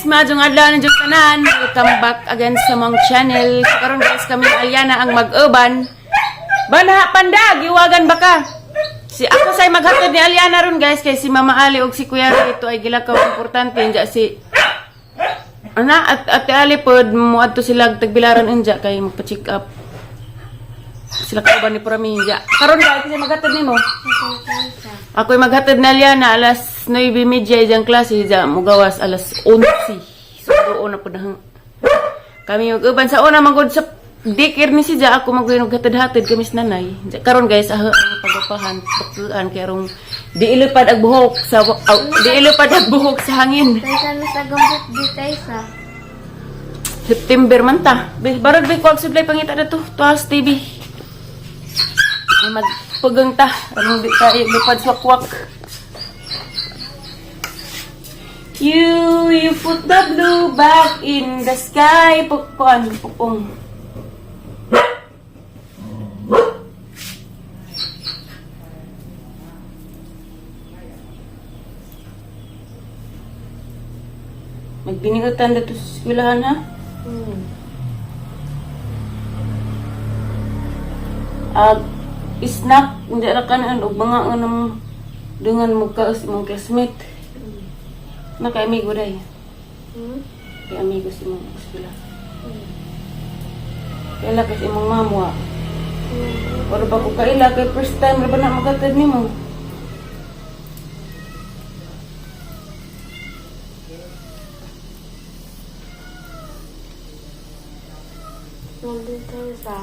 Maayong adlaw ninyo tanan. Welcome back again sa mong channel. So, karon guys, kami ni Aliana ang mag-uban. Banha panda, giwagan ba ka? Si ako say maghatod ni Aliana ron guys kay si Mama Ali ug si Kuya Roy ito ay gilakaw importante unja si ana at Ate Ali pod moadto sila tagbilaran unja kay magpa-check up. Sila kauban ni Purami unja. Karon guys, kasi maghatod nimo. Ako'y maghatod na Liana alas 9:30 diyang klase diya mugawas alas 11. So doon na po na kami mag-uban sa una magod sa dikir ni si Ja ako mag hatid-hatid kami sa nanay. Diya, karon guys ah, ang pagapahan baklaan kay rong di ilupad ang buhok sa aw, di ilupad ang buhok sa hangin. Taysa na sa gambit di taysa. September man ta. Barag be ko sudlay pangita na to. Tuas TV. Ay magpugang ta. Anong di ta lupad swakwak. You put the blue back in the sky. Pukpuan, pukong. Magbinigutan na to sa eskwelahan ha. Ag snack hindi ra kanan og mga anong dungan mo ka sa imong classmate. Na kay amigo day. Kay amigo sa imong eskwela. Kaila kay sa imong mamo. Ora ba ko kaila kay first time ra ba na magatad nimo? Nandun taysa.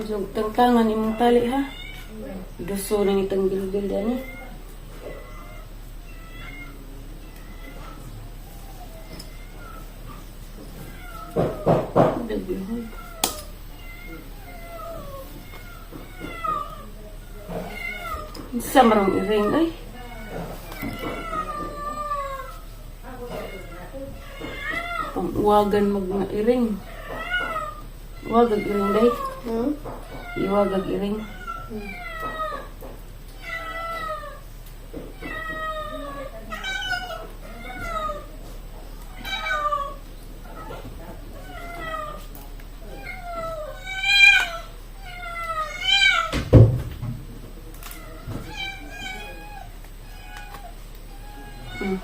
So, tangtangan imong tali ha. Duso nang itang bilbil dani. Dagbilhog. Sa marong iring ay. Pang-uwagan mag nga iring. Uwagag iring day. Iwagag iring.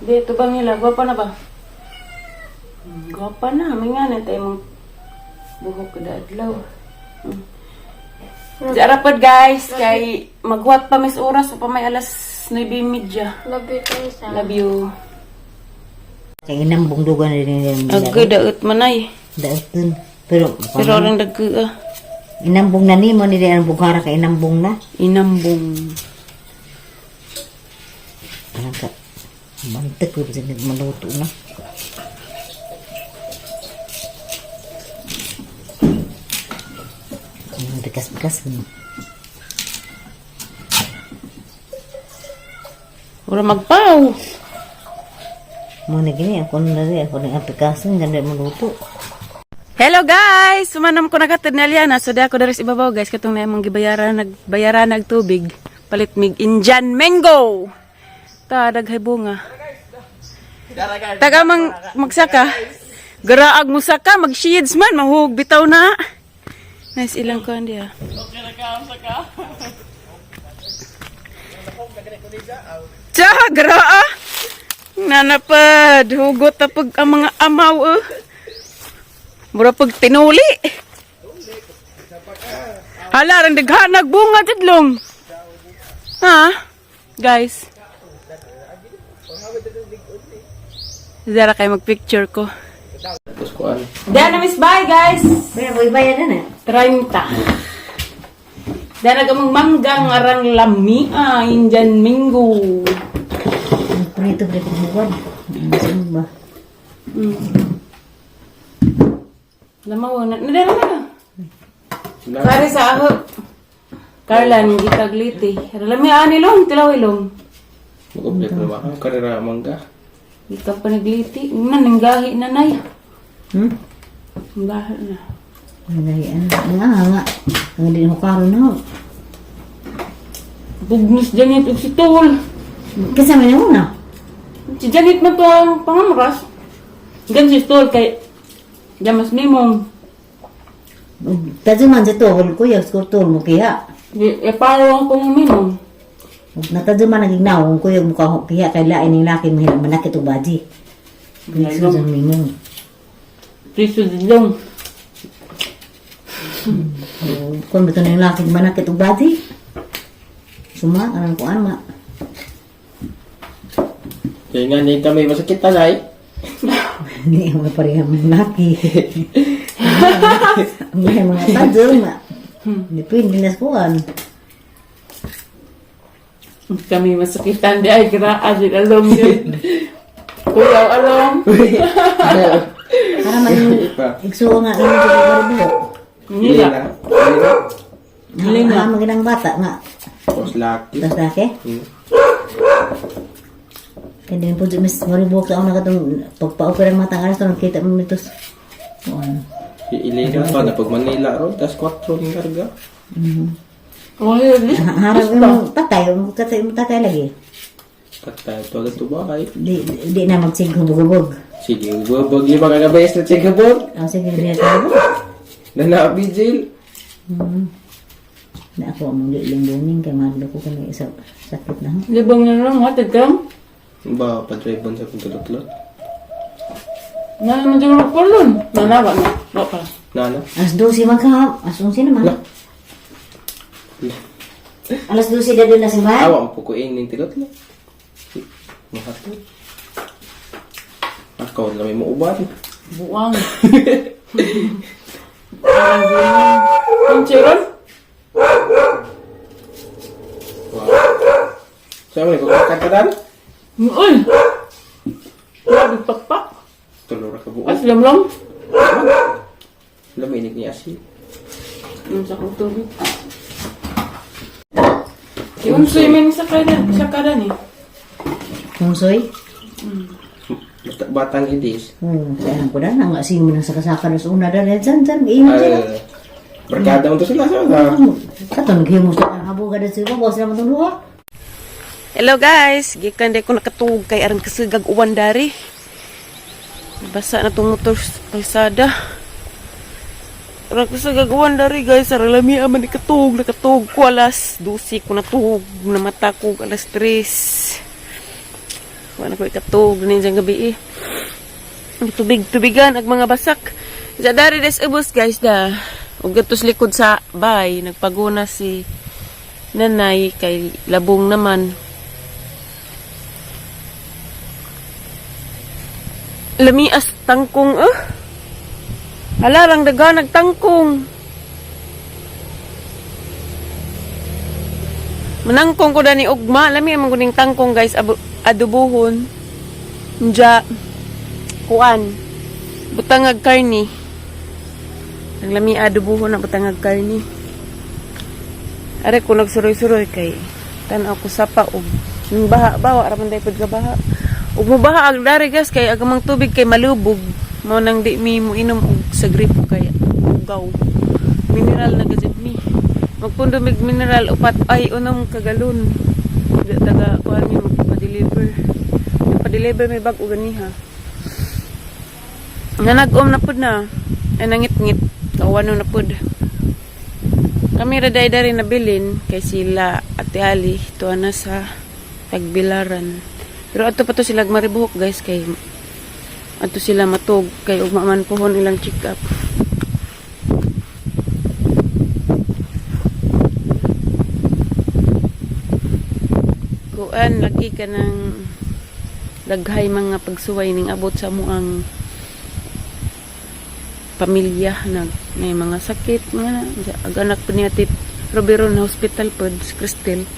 Di, ito bang nila? Gwapa na ba? Gwapa na. May nga na tayo mong buhok kada adlaw. Jarapod guys, kay maghuwat pa mis oras o pa may alas 9:30. Love you taysa. Love you. Kay inambong dugan na din nila. Agad daot manay. Daot. Pero, Pero orang dagko ah. inambong na nimo ni ang bughara kay inambong na. Inambong. Parang ka mantek ko sa maluto na. Ang Bikas-bikas. Ora magpaw. Mo na gini ako na rin ako ng aplikasyon ganda maluto. Hello guys! Sumanam ko nagatid ni Aliana. So di ako diri sa ibabaw guys katong na imong gibayaran nagbayaran nag tubig. Palit mig Indian mango. Ta daghay bunga. Taga mang magsaka. Garaag mo saka mag shades man mahug bitaw na. Nice ilang ko hindi ah. Tsa, garaa. Nanapad, hugot na pag ang mga amaw eh. Mura pag tinuli. Hala, rang daghanag bunga tidlong. Ha? Guys. Zara kayo magpicture ko. Tapos kuan. Dana miss bye guys. Pero boy bayad na. 30. Dana ka mong manggang arang lamia Indian mango. Prito prito buwan. Ano ba? Lamaw na. Nadala na. Sari sa ako. Carla, nang gitagliti. Lamia ani long, tilaw ilong. Magumplit na ba? Ang karera mangga. Di ka pa nagliti. Na, nanggahi na nay. Nanggahi na. Ay, ano, nga nga. Ang di mo karon na. Bugnos Janet ug si Tol. Kinsa man yung una? Si Janet man to ang pangamras. Gan si Tol kay Jamas Mimong. Tadyo man sa tol ko yung score tol mo kiha. Di, e paro akong mimong. Natadyo man nagignaw kung kuyog mo ka kiha kay lain ning laki mo manakit og baji. Gusto sa mimong. Piso didlong. Kung bito na yung laki manakit og baji. Suma anang kuan ma. Kaya nga ni kami masakit tanay. Hindi mo pareha mga laki. May mga tadyo ma. Depende na sa kuan. Kami masakitan di ay graa di along yun. Kuyaw along. Para man Iba. igsuo nga imo sa karibuhok. Nila. Lina. Lina. Ang maginang bata nga. Tapos laki. Tas laki. Kaya din po mas maribuhok sa una katong pagpa-opera ang matang alas to nagkita mo nito. Kuan. Si Elena pa na pag Manila ro, tas 4 ng karga. Wala di. Harap mo tatay, mo tatay mo tatay lagi. Tatay to to bahay. Di di na magsighubog-hubog. Sige, bubog yung mga kabes na chegabog. Ang sige di na tayo. Na nabijil. Na ako ang liling kay mahal ko kani isa sakit na. Libang na lang hatid kang. Ba, pa-drive sa pagtulutlot. Na naman siguro pulon. Nanawa na. Wa pa. Nana. Alas 12 man ka, alas 11 naman. Lah. Alas 12 na doon na si Ma. Awa ang pukuin ng tilutlot. Mahatod. Ako na may muuban. Buang. Parang ganyan. Ang chiron? Wow. Sa mo, kung ka Uy! Grabe pakpak. Tulor ka buo. As lamlam. Laminig niya si. Yung sa kong tubig. Yung swimming sa kada, sa kada ni. Kungsoy. Batang idis. Kaya ko na nga sige mo nang sakasaka na sa una dahil san san ingon sila. Barkada mo to sila sa Kato naghimo sa habuga na sila, boss naman itong luha. Hello guys, gikan day ko nakatuog kay aron kasugag uwan dari. Basa na tong motor sa kalsada. Aron kasugag uwan dari guys, aron lami man nakatuog, nakatuog ko alas 12 ko natuog, namata ko alas 3. Wala ko ikatuog ninjang gabi eh. Tubig tubigan ag mga basak. Sa dari des ubos guys da. Ug gatos likod sa bay nagpaguna si nanay kay labong naman. Lamias tangkong eh. Hala lang daga nagtangkong. Manangkong ko dani ugma, lami man kuning tangkong guys, adubuhon. Nja kuan. Butangag karni. Ang lami adubuhon na butangag karni. Are ko nagsuroy-suroy kay tan-aw ko sapa og yung baha ba wa ra man day pud ka baha. Ug mobaha ag dari guys kay ag amang tubig kay malubog. Mao nang di mi mo inom og sa gripo kay ugaw. Mineral na gazit mi. Magpundo mig mineral upat ay unom ka galon. Taga kuan mi magpa-deliver. Nagpa-deliver may bag-o ganiha. Nanag-om na pud na. Ay nangit-ngit. Kawano na pud. Kami ra day dari nabilin kay sila Ate Ali tuwa na sa Tagbilaran. Pero ato pa to sila maribuhok guys kay ato sila matug kay ugma man pohon ilang check up. Kuan lagi ka ng daghay mga pagsuway ning abot sa muang pamilya na may mga sakit mga na ag anak po niya tit Roberon na hospital pod si Cristel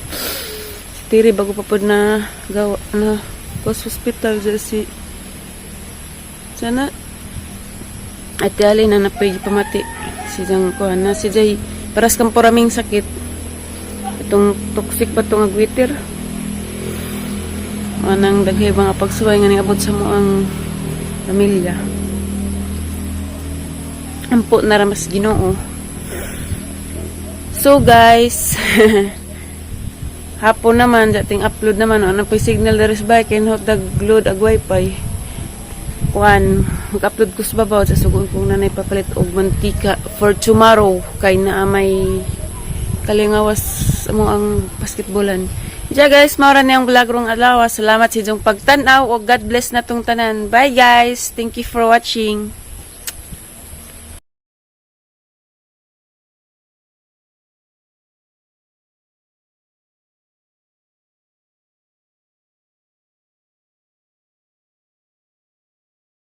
si Tiri bago pa pod na gawa na kos hospital dyan si sana Ate Ali na napay pamati si Jang kuan na si Jay paras kang poraming sakit itong toxic pa itong agwitir. Anang daghay mga pagsuway nga niabot sa mo ang pamilya. Ampo na ra mas Ginoo. So guys, hapon naman, dating upload naman, ano pa signal diri sa bike, kay hot load ag wifi. Kuan, mag-upload ko sa babaw sa sugon kong nanay papalit og mantika for tomorrow kay naa may kalingawas mo ang basketballan. Ja guys, mao ra ni ang vlog rong adlaw. Salamat sa inyong pagtan-aw ug God bless natong tanan. Bye guys. Thank you for watching.